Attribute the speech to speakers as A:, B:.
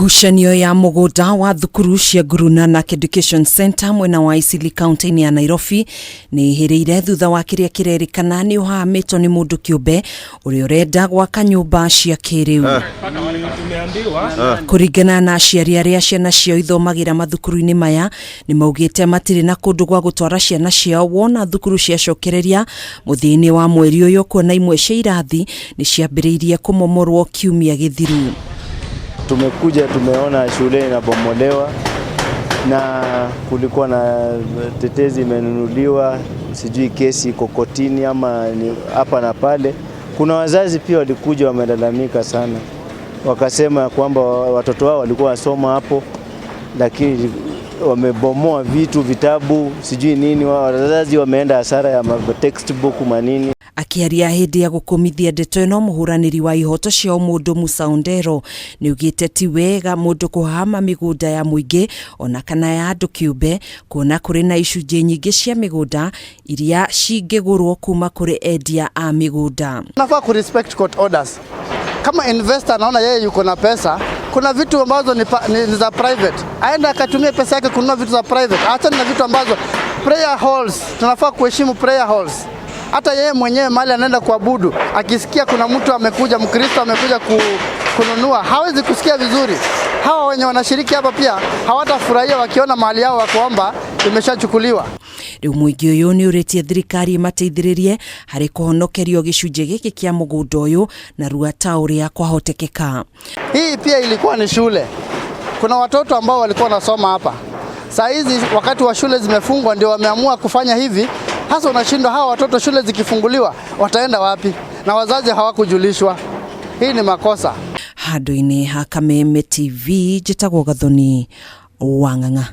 A: Ngucanio ya mũgũnda wa thukuru cia Guru Nanak Education Center mwena wa Isili kaunti-inĩ ya Nairobi nĩ ĩhĩrĩire thutha wa kĩrĩa kĩrerĩkana nĩ ũhahamĩtwo nĩ mũndũ kĩũmbe ũrĩa ũrenda gwaka nyũmba cia kĩrĩu. Kũringana na aciari arĩa ciana ciao ithomagĩra mathukuru-inĩ maya, nĩ maugĩte matirĩ na kũndũ gwa gũtwara ciana ciao wona thukuru ciacokereria mũthia-inĩ wa mweri ũyũ, kuona imwe cia irathi nĩ ciambĩrĩirie kũmomorwo kiumia gĩthiru.
B: Tumekuja tumeona shule inabomolewa na kulikuwa na tetezi imenunuliwa, sijui kesi iko kotini ama ni hapa na pale. Kuna wazazi pia walikuja wamelalamika sana, wakasema kwamba watoto wao walikuwa wasoma hapo, lakini wamebomoa vitu, vitabu, sijui nini. Wazazi wameenda hasara ya textbook manini.
A: Akĩaria hĩndĩ ya gũkũmithia ndeto ĩno, mũhũranĩri wa ihoto cia ũmũndũ Musa Ondero nĩ augĩte ti wega mũndũ kũhama mĩgũnda ya mũingĩ ona kana ya andũ kĩũmbe, kuona kũrĩ na icunjĩ nyingĩ cia mĩgũnda iria cingĩgũrwo kuma kũrĩ endia a mĩgũnda.
C: Nafaa ku respect court orders. Kama investor anaona yeye yuko na pesa, kuna vitu ambazo ni za private, aende akatumie pesa yake kununua vitu za private, aachane na vitu ambazo prayer halls. Tunafaa kuheshimu prayer halls. Hata yeye mwenyewe mahali anaenda kuabudu, akisikia kuna mtu amekuja, Mkristo amekuja kununua, hawezi kusikia vizuri. Hawa wenye wanashiriki hapa pia hawatafurahia wakiona mali yao wa kuomba imeshachukuliwa.
A: Rĩu mũingĩ ũyũ nĩ ũrĩtie thirikari ĩmateithĩrĩrie harĩ kũhonokerio gĩcunjĩ gĩkĩ kĩa mũgũnda ũyũ narua ta ũrĩa kwahotekeka.
C: Hii pia ilikuwa ni shule. Kuna watoto ambao walikuwa wanasoma hapa. Saa hizi wakati wa shule zimefungwa ndio wameamua kufanya hivi. Hasa unashindwa hawa watoto shule zikifunguliwa wataenda wapi? Na wazazi hawakujulishwa. Hii ni makosa.
A: Handũ-inĩ ha Kameme TV, njĩtagwo Gathoni Wang'ang'a.